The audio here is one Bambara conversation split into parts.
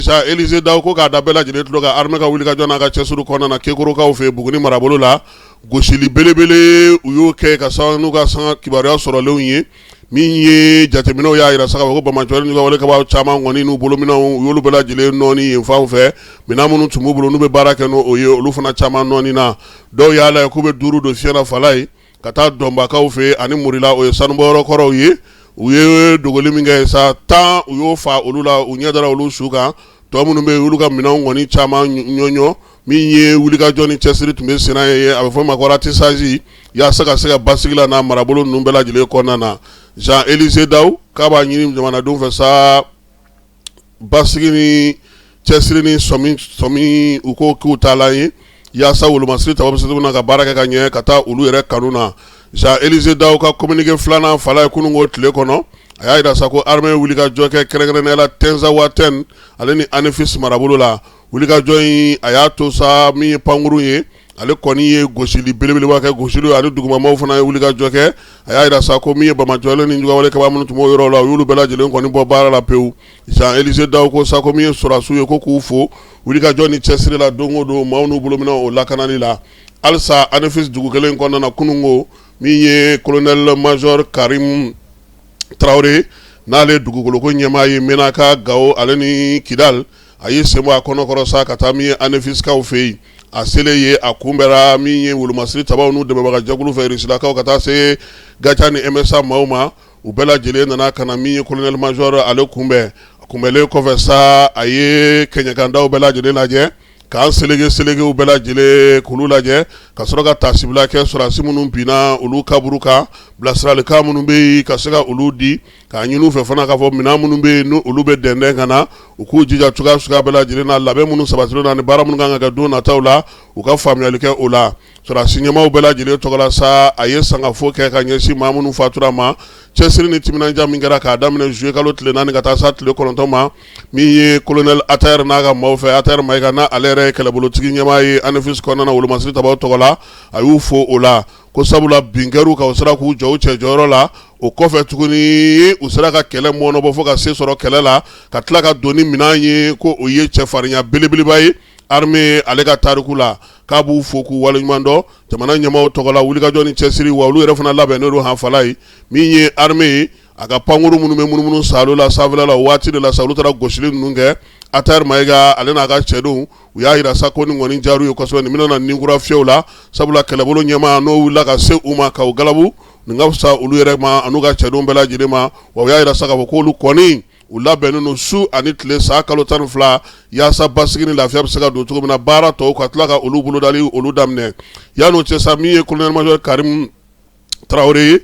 Jean Élisée Dao ko k'a da bɛɛ lajɛlen tulo kan, armée ka wulikajɔ n'a ka cɛsiri kɔnɔna na Kekorokaw fɛ Buguni marabolo la, gosili belebele u y'o kɛ ka sababu n'u ka sanga kibaruya sɔrɔlenw ye. Min ye jateminɛw y'a jira sa k'a fɔ ko banbaanciwale ni wale caman kɔni n'u bolominɛnw, u y'olu bɛɛ lajɛlen nɔɔni yen fan fɛ. Minɛn minnu tun b'u bolo n'u bɛ baara kɛ n'o ye, olu fana caman nɔɔni na. Dɔw y'a lajɛ k'u bɛ duuru don fiɲɛ na Falaye ka taa Dɔnbakaw fɛ ani Murila, o ye sanubɔyɔrɔ kɔrɔw ye. U ye dogoli min kɛ sa, 10 u y'o fa olu la, u ɲɛ dara olu su kan. Tɔ minnu bɛ yen, olu ka minɛnw kɔni caman ɲɔɲɔ. Min ye wulikajɔ ni cɛsiri tun bɛ senna ye, a bɛ fɔ ma ko ratissage, yaasa ka se ka basigi lana marabolo ninnu bɛɛ lajɛlen kɔnɔna na. Jean Élisée Dao k'a b'a ɲini jamanadenw fɛ sa, basigi ni cɛsiri ni sɔmi u ko k'u taalan ye, yaasa wolomasiri tabaw bɛ se na ka baara kɛ ka ɲɛ ka taa olu yɛrɛ kanu na. Jean Élisée Dao ka communiqué filanan Falaye kununko tile kɔnɔ, a y'a jira sa ko armée wulikajɔ kɛ, kɛrɛnkɛrɛnnenya la Tinzaouatène ale ni Anefis marabolo la. Wulikajɔ in, a y'a to sa, min ye pankurun ye, ale kɔni ye gosili belebeleba kɛ, gosili ani dugumamɔgɔw fana ye wulikajɔ kɛ. A y'a jira sa ko min ye banbaanciwale ni juguwale kɛbaa minnu tun b'o yɔrɔ la, u y'olu bɛɛ lajɛlen kɔni bɔ baara la pewu. Jean Élisée Dao ko sa ko min ye sɔrɔdasiw ye, ko k'u fo wulikajɔ ni cɛsiri la don o don, maaw n'u bolominɛn o lakanali la. Halisa Anefis dugu kelen kɔnɔna na kununko, min ye colonel major Karim Tarawele, n'ale dugukoloko ɲɛmaa ye Menaka, Gawo ale ni Kidal, a ye sen bɔ a kɔnɔkɔrɔ sa ka taa min ye Anefiskaw fɛ yen. A selen ye, a kunbɛra min ye wolomasiri tabaw n'u dɛmɛbaga jɛkulu fɛ, Rusilakaw ka taa se GATIA ni MSA maaw ma. U bɛɛ lajɛlen nana ka na min ye colonel major ale kunbɛn. A kunbɛnlen kɔfɛ sa, a ye kɛɲɛkandaw bɛɛ lajɛlen lajɛ, k'an seleke selekew bɛɛ lajɛlen k'olu lajɛ, ka sɔrɔ ka taasibila kɛ sɔrɔdasi minnu binna olu kaburu kan, bilasiralikan minnu bɛ yen ka se ka olu di, k'a ɲini u fɛ fana k'a fɔ minɛn minnu bɛ yen n'olu bɛ dɛndɛn ka na, u k'u jija cogoya suguya bɛɛ lajɛlen na, labɛn minnu sabatilen don ani baara minnu kan ka kɛ don nataw la, u ka faamuyali kɛ o la. Sɔrɔdasi ɲɛmaaw bɛɛ lajɛlen tɔgɔ la sa, a ye sangafo kɛ ka ɲɛsin maa minnu fatura ma, cɛsiri ni timinandiya min kɛra k'a daminɛ juillet kalo tile 4 ka taa sa tile 9 ma, min ye colonel ATR n'a ka maaw fɛ. ATR Mayiga, n'a ale yɛrɛ ye kɛlɛbolotigi ɲɛmaa ye Anefis kɔnɔna na wolomasiri tabaw tɔgɔ la, a y'u fo o la ko sabula bin kɛr'u kan, u sera k'u jɔ u cɛ jɔyɔrɔ la. O kɔfɛ tuguni, u sera ka kɛlɛ mɔnɔbɔ fo ka se sɔrɔ kɛlɛ la, ka tila ka don ni minɛn ye, ko o ye cɛfarinya belebeleba ye armée ale ka tariku la. K'a b'u fo k'u waleɲuman dɔn jamana ɲɛmaaw tɔgɔ la, wulikajɔ ni cɛsiri wa olu yɛrɛ fana labɛnnen don hanfala ye. Min ye armée ye, a ka pankuru minnu bɛ munumunu saalo la sanfɛla la, o waati de la sa olu taara gosili ninnu kɛ. ATR Mayiga ale n'a ka cɛdenw, u y'a jira sa ko nin kɔni diyar'u ye kosɛbɛ, nin bɛna na ninkura fiyɛ u la, sabula kɛlɛbolo ɲɛmaa n'o wulila ka se u ma k'u galabu, nin ka fisa olu yɛrɛ ma an'u ka cɛdenw bɛɛ lajɛlen ma. Wa u y'a jira sa k'a fɔ k'olu kɔni u labɛnnen don su ani tile san kalo 12, yaasa basigi ni lafiya bɛ se ka don cogo min na, baara tɔw ka tila ka olu bolodali olu daminɛ. Yan'o cɛ sa, min ye colonel major Karim Tarawele ye,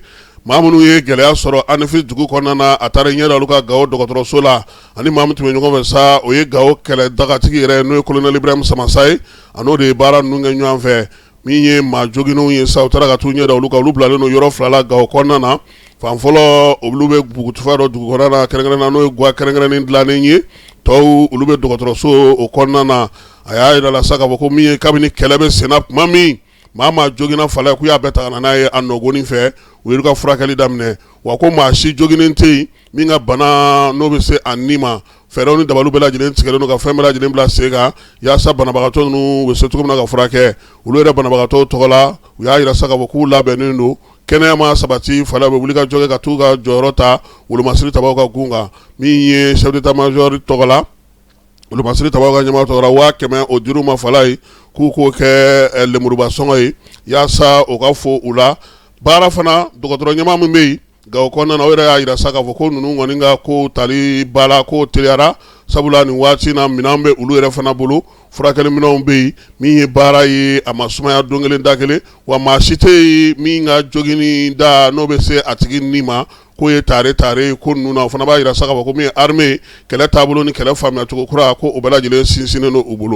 maa minnu ye gɛlɛya sɔrɔ Anefis dugu kɔnɔna na, a taara ɲɛ da olu kan Gawo dɔgɔtɔrɔso la. Ani maa min tun bɛ ɲɔgɔn fɛ sa, o ye Gawo kɛlɛ dagatigi yɛrɛ, n'o ye colonel Ibrahim Samasa ye, a n'o de ye baara ninnu kɛ ɲɔgɔn fɛ. Min ye maa joginnenw ye sa, u taara ka t'u ɲɛ da olu kan. Olu bilalen don yɔrɔ fila la Gawo kɔnɔna na. Fan fɔlɔ, olu bɛ bugutufa dɔ dugu kɔnɔna na, kɛrɛnkɛrɛn na n'o ye gwa kɛrɛnkɛrɛnnen dilannen ye. Tɔw, olu bɛ dɔgɔtɔrɔso o kɔnɔna na. A y'a jira la sa k'a fɔ ko min ye kabini kɛlɛ bɛ senna tuma min, maa maa joginna fala, k'u y'a bɛɛ ta ka na n'a ye a nɔgɔnin fɛ, u y'u ka furakɛli daminɛ. Wa ko maa si joginnen tɛ yen min ka bana n'o bɛ se a ni ma. Fɛɛrɛw ni dabaliw bɛɛ lajɛlen tigɛlen don ka fɛn bɛɛ lajɛlen bila sen kan, yaasa banabagatɔ ninnu bɛ se cogo min na ka furakɛ. Olu yɛrɛ banabagatɔw tɔgɔ la, u y'a jira sa k'a fɔ k'u labɛnnen don, kɛnɛya ma sabati fala, bɛ wuli ka jɔ kɛ ka t'u ka jɔyɔrɔ ta wolomasiri tabaw ka gun kan. Min ye chef d'état major tɔgɔ la, wolomasiri tabaw ka ɲɛmaa tɔgɔ la, 100 000 o dir'u ma fala ye, k'u k'o kɛ lemuruba sɔngɔ ye, yaasa o ka fo u la. Baara fana dɔgɔtɔrɔ ɲɛmaa min bɛ yen Gawo kɔnɔna na, o yɛrɛ y'a jira sa k'a fɔ ko ninnu kɔni ka ko tali ba la, k'o teliyara, sabula nin waati na minɛn bɛ olu yɛrɛ fana bolo, furakɛli minɛnw bɛ yen. Min ye baara ye, a ma sumaya don kelen da kelen, wa maa si tɛ yen min ka jogini da n'o bɛ se a tigi ni ma k'o ye tare tare ko ninnu na. O fana b'a jira sa k'a fɔ ko min ye armée kɛlɛ taabolo ni kɛlɛ faamuyacogo kura, ko o bɛɛ lajɛlen sinsinnen don u bolo.